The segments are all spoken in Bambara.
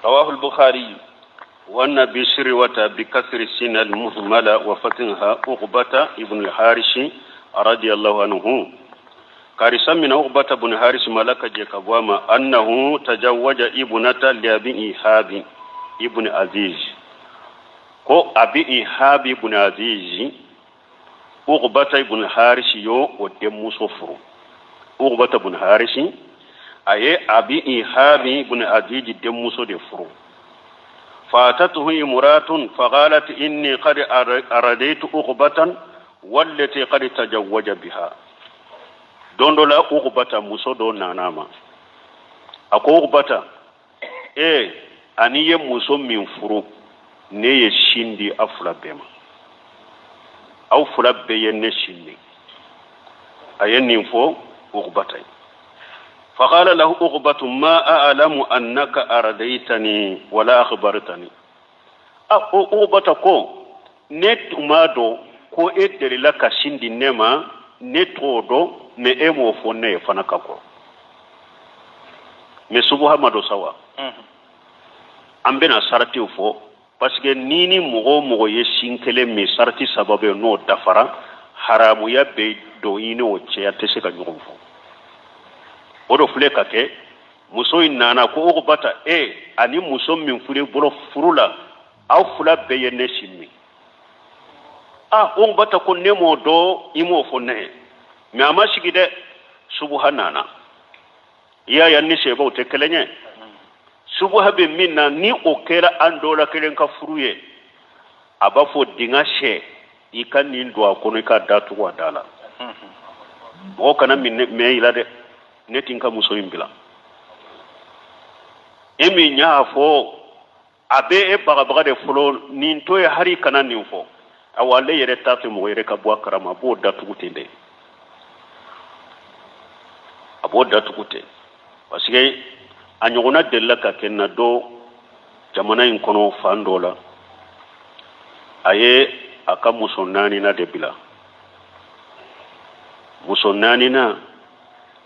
رواه البخاري. وعن أبي سروة بكسر السين المهملة وفتحها عقبة ابن الحارث رضي الله عنه karisa mina uqbata bun haris malaka je ka bɔ a ma annahu tajawwaja ibnata li abi ihabi ibn aziz ko abi ihabi ibn aziz uqbata ibn haris yo o denmuso furu. Uqbata ibn haris a ye abi ihabi ibn aziz denmuso de furu. فاتته امرأة فقالت إني قد أرديت عقبة والتي قد تزوج بها. Don dɔ la, Uqbata muso dɔ nana ma, a ko Uqbata e ani ye muso min furu, ne ye sin di aw fila bɛɛ ma, aw fila bɛɛ ye ne sin di. A ye nin fɔ Uqbata ye. فقال له عقبة ما أعلم أنك أرديتني ولا أخبرتني. Uqbata ko ne tun m'a dɔn ko e delila ka sin di ne ma, ne t'o dɔn, mais e m'o fɔ ne ye fana ka kɔrɔ. Mais subuha ma dɔ sa wa, an bɛna saratiw fɔ, parce que ni ni mɔgɔ o mɔgɔ ye sin kelen min, sarati saba bɛ n'o dafara, haramuya bɛ don i n'o cɛ, a tɛ se ka ɲɔgɔn fɔ. O de filɛ ka kɛ. Muso in nana ko Uqbata e ani muso min furu bolo furu la, aw fila bɛɛ ye ne sin min. Ah, Uqbata ko ne m'o dɔn, i m'o fɔ ne ye. Mais a ma sigi dɛ, subuha nana. I y'a ye, ni sebaw tɛ kelen ye. Subuha bɛ min na, ni o kɛra an dɔ la kelen ka furu ye, a b'a fɔ dingɛ sɛ i ka nin don a kɔnɔ, i ka datugu a da la, mɔgɔ kana mɛn i la dɛ, ne ti n ka muso in bila. E min y'a fɔ, a bɛ e bagabaga de fɔlɔ, nin to ye hali kana nin fɔ. Awa, ale yɛrɛ t'a fɛ mɔgɔ yɛrɛ ka bɔ a kalama, a b'o datugu ten dɛ, a b'o datugu ten, parce que a ɲɔgɔnna delila ka kɛ na dɔ jamana in kɔnɔ fan dɔ la. A ye a ka muso naanina de bila. Muso naanina,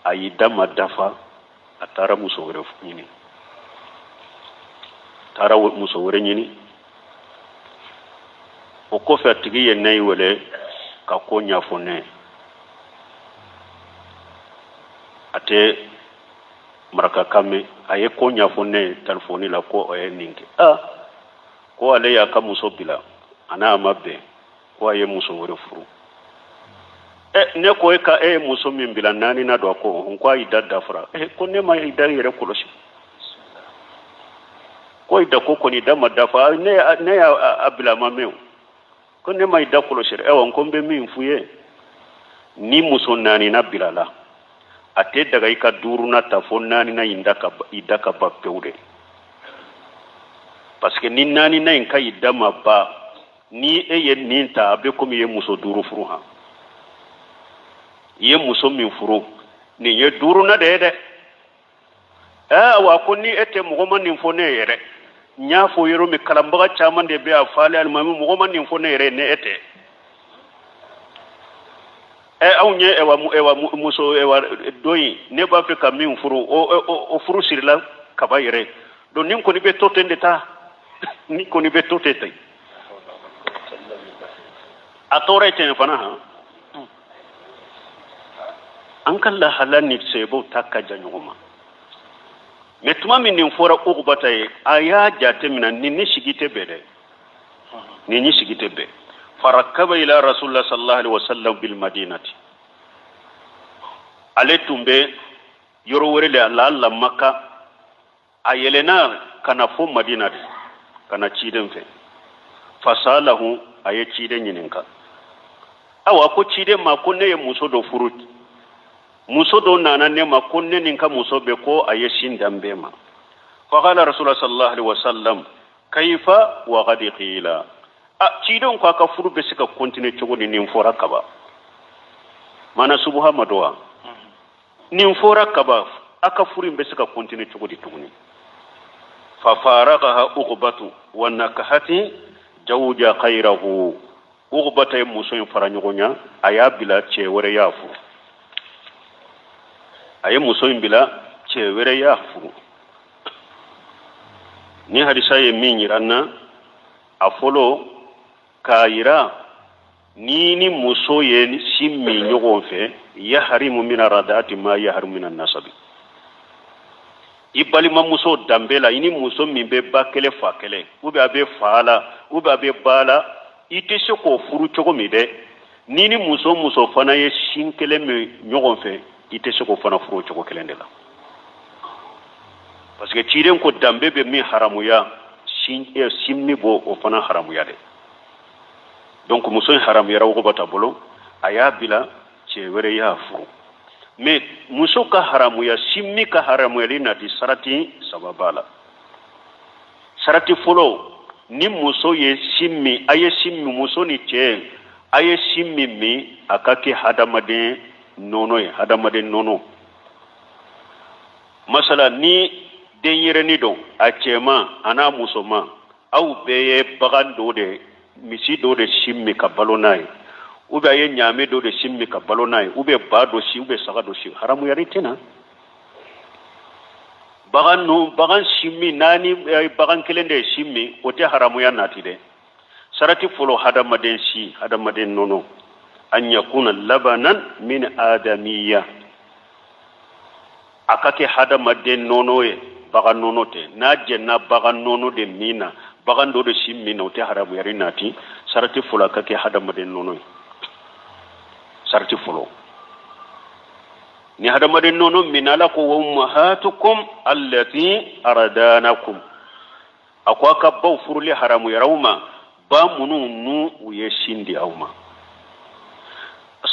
a y'i da ma dafa, a taara muso wɛrɛ ɲini, taara muso wɛrɛ ɲini. O kɔfɛ, a tigi ye ne wele ka ko ɲɛfɔ ne ye. A tɛ marakakan mɛn. A ye ko ɲɛfɔ ne ye telefɔni la ko a ye nin kɛ. Ah, ko ale y'a ka muso bila, a n'a ma bɛn, ko a ye muso wɛrɛ furu. Ɛ, ne ko e ka e ye muso min bila naani na don? A ko n ko a y'i da dafara. Ɛ, ko ne ma i da yɛrɛ kɔlɔsi, ko i da ko kɔni da ma dafa. Ne y'a bila a ma mɛn o, ko ne ma i da kɔlɔsi dɛ. Ayiwa, n ko n bɛ min f'u ye, ni muso naanina bilala, a tɛ daga i ka duuruna ta fo naanina in da ka i da ka ban pewu de, parce que ni naanina in ka i da ma ban, ni e ye nin ta, a bɛ komi i ye muso duuru furu. Han, i ye muso min furu, nin ye duuruna de ye dɛ. Awa, ko ni e tɛ, mɔgɔ ma nin fɔ ne yɛrɛ. N y'a fɔ yɔrɔ min, kalanbaga caman de bɛ a falen alimami, mɔgɔ ma nin fɔ ne yɛrɛ, ne e tɛ. Ɛ, anw ye ɛwa ɛwa muso ɛwa dɔ in, ne b'a fɛ ka min furu, o furu sirila kaba yɛrɛ. Donc nin kɔni bɛ to ten de ta, nin kɔni bɛ to ten ten. A tɔɔrɔ ye tiɲɛ fana. Han, an ka lahala ni sɛbɛw ta ka jan ɲɔgɔn ma. Mais tuma min nin fɔra Uqbata ye, a y'a jate minɛ nin ni sigi tɛ bɛn dɛ, nin ni sigi tɛ bɛn. Farakaba ila rasulullah sallallahu alaihi wasallam bil madinati. Ale tun bɛ yɔrɔ wɛrɛ de la la Maka, a yɛlɛnna ka na fo Madina de, ka na ciden fɛ. Fasalahu, a ye ciden ɲininka. Awa, ko ciden ma ko ne ye muso dɔ furu, muso dɔ nana ne ma ko ne ni n ka muso bɛ ko a ye sin dan bɛɛ ma. Faqala rasulullah sallallahu alaihi wasallam kaifa wa qad qila. A cidenw ko a ka furu bɛ se ka continuer cogo di, nin fɔra kaba? Mana subuha ma dɔn wa, nin fɔra kaba, a ka furu in bɛ se ka continuer cogo di tuguni? Fa faraqaha Uqbatu wa nakahati jawja khayrahu. Uqbata ye muso in fara ɲɔgɔn ɲa, a y'a bila, cɛ wɛrɛ y'a furu. A ye muso in bila, cɛ wɛrɛ y'a furu. Ni hadisa ye min yira an na, a fɔlɔ k'a yira ni ni muso ye sin min ɲɔgɔn fɛ, yaharimu mina radati ma yaharimu mina nasabi. I balimamuso danbe la, i ni muso min bɛ ba kelen fa kelen, ou bien a bɛ fa la, ou bien a bɛ ba la, i tɛ se k'o furu cogo min dɛ, ni ni muso muso fana ye sin kelen min ɲɔgɔn fɛ, i tɛ se k'o fana furu o cogo kelen de la, parce que ciden ko danbe bɛ min haramuya, sin min b'o o fana haramuya dɛ. Donc muso in haramuyara Ugubata bolo, a y'a bila, cɛ wɛrɛ y'a furu. Mais muso ka haramuya, sin min ka haramuyali nati, sarati saba b'a la. Sarati fɔlɔ, ni muso ye sin min, a ye sin min, muso ni cɛ a ye sin min min, a ka kɛ hadamaden nɔnɔ ye, hadamaden nɔnɔ. Masala, ni denyɛrɛni don, a cɛman a n'a musoman, aw bɛɛ ye bagan dɔ de, misi dɔ de sin min ka balo n'a ye, ou bien a ye ɲaamɛ dɔ de sin min ka balo n'a ye, ou bien ba dɔ sin, ou bien saga dɔ sin, haramuyali tɛ na. Bagan nu, bagan sin min naani, bagan kelen de ye sin min, o tɛ haramuya nati dɛ. Sarati fɔlɔ, hadamaden si, hadamaden nɔnɔ, an yakuna labanan min adamiya, a ka kɛ hadamaden nɔnɔ ye, bagan nɔnɔ tɛ. N'a jɛnna bagan nɔnɔ de min na, bagan dɔ de sin min na, o tɛ haramuyari nati. Sarati fɔlɔ, a ka kɛ hadamaden nɔnɔ ye, sarati fɔlɔ. Ni hadamaden nɔnɔ min, Ala ko wa ummahatukum allati ardanakum, a ko a ka baw furuli haramuyara aw ma, ba minnu n'u u ye sin di aw ma.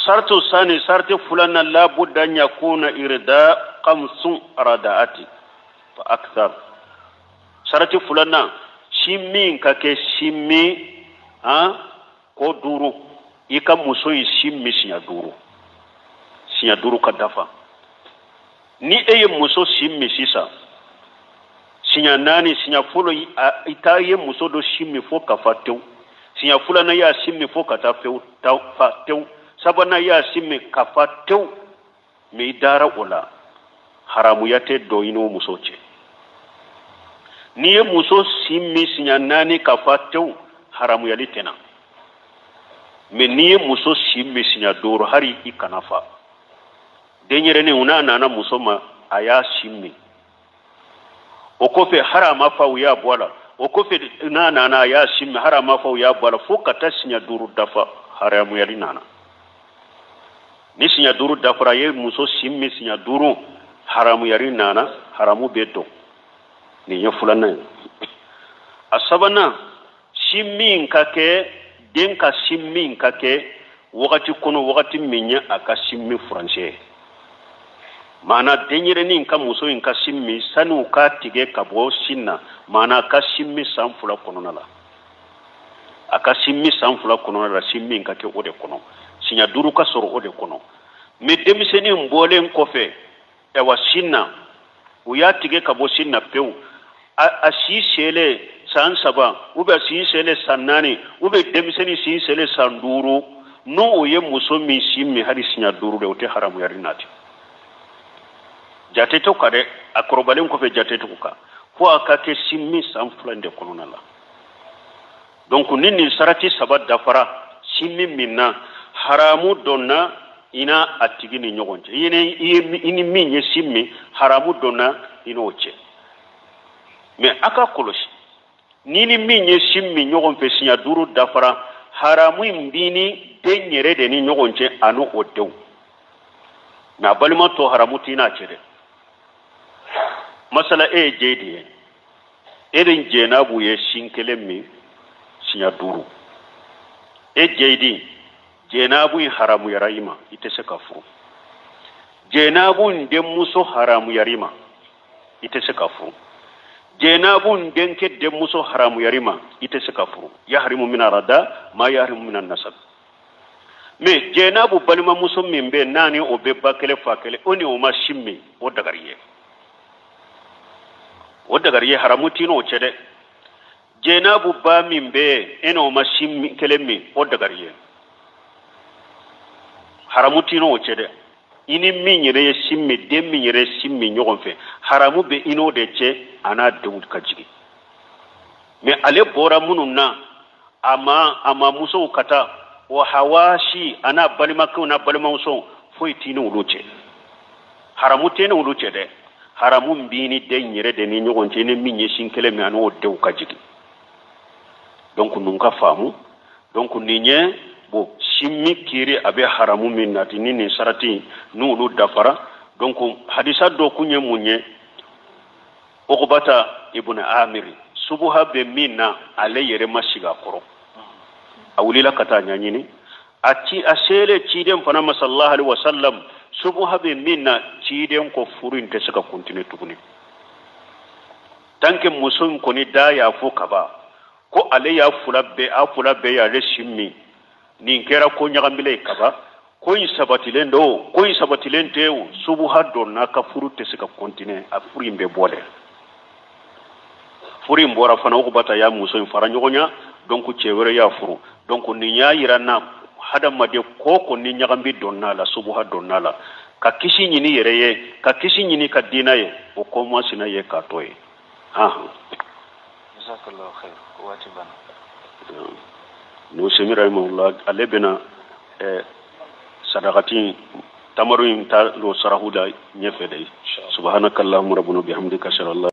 Saratu sani, sarati filanan, labudda an yakuna irda kamsu radaati fa akthar. Sarati filanan, sin min ka kɛ sin min han ko duuru, i ka muso ye sin min siɲɛ duuru, siɲɛ duuru ka dafa. Ni e ye muso sin min sisan siɲɛ naani, siɲɛ fɔlɔ i taa ye muso dɔ sin min fo ka fa tewu, siɲɛ filanan y'a sin min fo ka taa fewu fa tewu, sabanan y'a sin min ka fa tewu, mais i dara o la, haramuya tɛ don i n'o muso cɛ. N'i ye muso sin min siɲɛ naani ka fa tewu, haramuyali tɛ na. Mais n'i ye muso sin min siɲɛ duuru, hali i kana fa, denyɛrɛnin n'a nana muso ma, a y'a sin min, o kɔfɛ hari a ma fa, u y'a bɔ a la, o kɔfɛ n'a nana a y'a sin min, hari a ma fa, u y'a bɔ a la, fo ka taa siɲɛ duuru dafa, haramuyali nana. Ni siɲɛ duuru dafara, a ye muso sin min siɲɛ duuru, haramuyali nana, haramu bɛ don. Nin ye filanan ye. A sabanan, sin min ka kɛ, den ka sin min ka kɛ wagati kɔnɔ, wagati min ye a ka sin min furancɛ ye, maana denyɛrɛnin ka muso in ka sin min sani u k'a tigɛ ka bɔ sin na, maana a ka sin min san 2 kɔnɔna la, a ka sin min san 2 kɔnɔna la, sin min ka kɛ o de kɔnɔ, siɲɛ duuru ka sɔrɔ o de kɔnɔ. Mais denmisɛnnin bɔlen kɔfɛ ayiwa sin na, u y'a tigɛ ka bɔ sin na pewu, a si selen san 3, ou bien si selen san 4, ou bien denmisɛnnin si selen san 5, n'o o ye muso min sin min hali siɲɛ duuru de, o tɛ haramuyali nati. Jate t'o kan dɛ, a kɔrɔbalen kɔfɛ jate t'o kan, fo a ka kɛ sin min san 2 de kɔnɔna la. Donc ni nin sarati saba dafara, sin min min na, haramu donna i n'a a tigi ni ɲɔgɔn cɛ, i ni min ye sin min, haramu donna i n'o cɛ. Mais a ka kɔlɔsi, ni ni min ye sin min ɲɔgɔn fɛ siɲɛ duuru dafara, haramu in b'i ni den yɛrɛ de ni ɲɔgɔn cɛ, a n'o o denw. Mais a balima tɔ, haramu t'i n'a cɛ dɛ. Masala, e ye jeyidi ye, e ni jɛnabu ye sin kelen min siɲɛ duuru, e jeyidi, jɛnabu in haramuyara i ma, i tɛ se ka furu. Jɛnabu in denmuso haramuyara i ma, i tɛ se ka furu. Jɛnabu in denkɛ denmuso haramuyara i ma, i tɛ se ka furu. Yaharimu mina rada ma yaharimu mina nasab. Mais jɛnabu balimamuso min bɛ n'a ni o bɛ ba kelen fa kelen, o ni o ma sin min, o dagari ye, o dagari ye, haramu t'i n'o cɛ dɛ. Jɛnabu ba min bɛ yen, e n'o ma sin kelen min, o dagari ye, haramu t'i n'o cɛ dɛ. I ni min yɛrɛ ye sin min, den min yɛrɛ ye sin min ɲɔgɔn fɛ, haramu bɛ i n'o de cɛ, a n'a denw ka jigin. Mais ale bɔra minnu na, a ma musow ka taa o hawasi, a n'a balimakɛw n'a balimamusow, foyi t'i ni olu cɛ, haramu tɛ ni olu cɛ dɛ. Haramu b'i ni den yɛrɛ de ni ɲɔgɔn cɛ, ni min ye sin kelen min, a n'o denw ka jigin. Donc ninnu ka faamu. Donc nin ye bon sin min kiri a bɛ haramu min nati ni nin sarati n'olu dafara. Donc hadisa dɔ kun ye mun ye? Ukubata ibn Amiri, subuha bɛ min na, ale yɛrɛ ma sigi a kɔrɔ, a wulila ka taa ɲɛɲini. A ci a selen ciden fana ma sallallahu alaihi wasallam, subuha bɛ min na, ciden ko furu in tɛ se ka continuer tuguni tant que muso in kɔni da y'a fɔ kaban ko ale y'a fila bɛɛ, a fila bɛɛ y'ale sin min. Nin kɛra ko ɲagamilen ye kaban. Ko in sabatilen don, ko in sabatilen tɛ o, subuha donna ka furu tɛ se ka continuer, a furu in bɛ bɔ dɛ. Furu in bɔra fana, Ukubata y'a muso in fara ɲɔgɔn ɲa, donc cɛ wɛrɛ y'a furu. Donc nin y'a yira na hadamaden ko ko ni ɲagambi donna la, subuha donna la, ka kisi ɲini yɛrɛ ye, ka kisi ɲini ka diina ye, o ko masina ye k'a to ye. Jazakallahu khair, waati banna. N'Usaymin rahimahullah, ale bɛna sadakati tamaru in ta don sarahu da ɲɛfɛ de. Subhanakallahumma rabbana bihamdika, ashhadu an la